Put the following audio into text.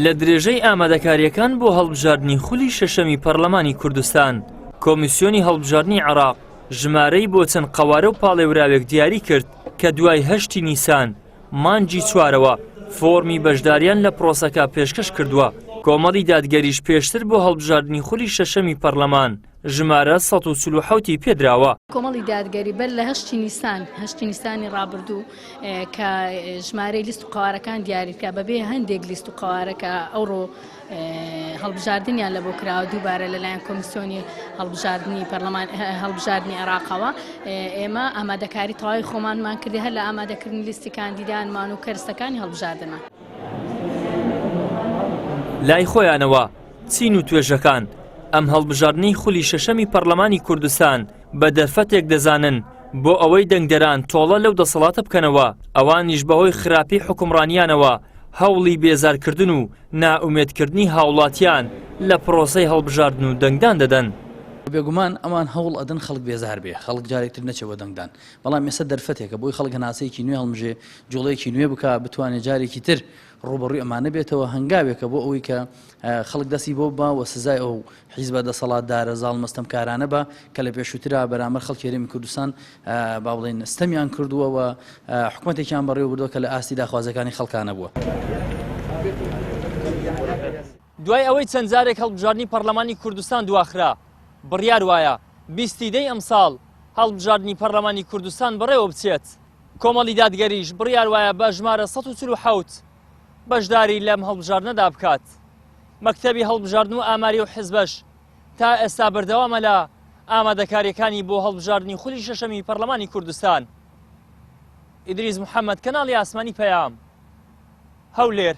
لە درێژەی ئامادەکارییەکان بۆ هەڵبژاردنی خولی شەشەمی پەرلەمانی کوردستان، کۆمیسیۆنی هەڵبژاردنی عێراق ژمارەی بۆ چەند قەوارە و پاڵێوراوێک دیاری کرد کە دوای هەشتی نیسان مانگی چوارەوە فۆڕمی بەشداریان لە پرۆسەکە پێشکەش کردووە. کۆمەڵی دادگەریش پێشتر بۆ هەڵبژاردنی خولی شەشەمی پەرلەمان ژمارە 147 ی پێدراوە. کۆمەڵی دادگەری بەر لە هەشتی نیسان هەشتی نیسانی ڕابردوو کە ژمارەی لیست و قەوارەکان دیاریکرا بەبێ هەندێک لیست و قەوارە کە ئەوڕۆ هەڵبژاردنیان لە بۆ کراوە دووبارە لەلایەن کۆمیسیۆنی هەڵبژاردنی پەرلەمان هەڵبژاردنی عێراقەوە ئێمە ئامادەکاری تەواوی خۆمانمان کردی هەر لە ئامادەکردنی لیستی کاندیدانمان و کەرستەکانی هەڵبژاردنمان. لای خۆیانەوە چین و توێژەکان ئەم هەڵبژاردنەی خولی شەشەمی پەرلەمانی کوردستان بە دەرفەتێک دەزانن بۆ ئەوەی دەنگدەران تۆڵە لەو دەسەڵاتە بکەنەوە، ئەوانیش بەهۆی خراپی حوکمڕانیانەوە هەوڵی بێزارکردن و نائومێدکردنی هاوڵاتیان لە پرۆسەی هەڵبژاردن و دەنگدان دەدەن. بێگومان ئەوان هەوڵ ئەدەن خەڵک بێزار بێ، خەڵک جارێک تر نەچێ بۆ دەنگدان، بەڵام ئێستا دەرفەتێکە بۆی خەڵک هەناسەیەکی نوێ هەڵمژێ، جوڵەیەکی نوێ بکا، بتوانێ جارێکی تر ڕووبەڕووی ئەمانە بێتەوە، هەنگاوێکە بۆ ئەوەی کە خەڵک دەستی بۆ ببا و سزای ئەو حیزبە دەسەڵاتدارە زاڵمە ستەمکارانە بە کە لە پێشووترا بەرامبەر خەڵکی هەرێمی کوردستان با بڵێین ستەمیان کردووە و حکومەتێکیان بەڕێوە بردووە کە لە ئاستی داخوازیەکانی خەڵکا نەبووە. دوای ئەوەی چەند جارێک هەڵبژاردنی پەڕلەمانی کوردستان دواخرا، بڕیار وایە 20 ی دەی ئەمساڵ هەڵبژاردنی پەڕلەمانی کوردستان بەڕێوە بچێت. کۆمەڵی دادگەریش بڕیار وایە بە ژمارە 147 بەشداری لەم هەڵبژاردنەدا بکات. مەکتەبی هەڵبژاردن و ئاماری و حزبەش تا ئێستا بەردەوامە لە ئامادەکارییەکانی بۆ هەڵبژاردنی خولی شەشەمی پەرلەمانی کوردستان. ئیدریس محەمەد، کەناڵی ئاسمانی پەیام، هەولێر.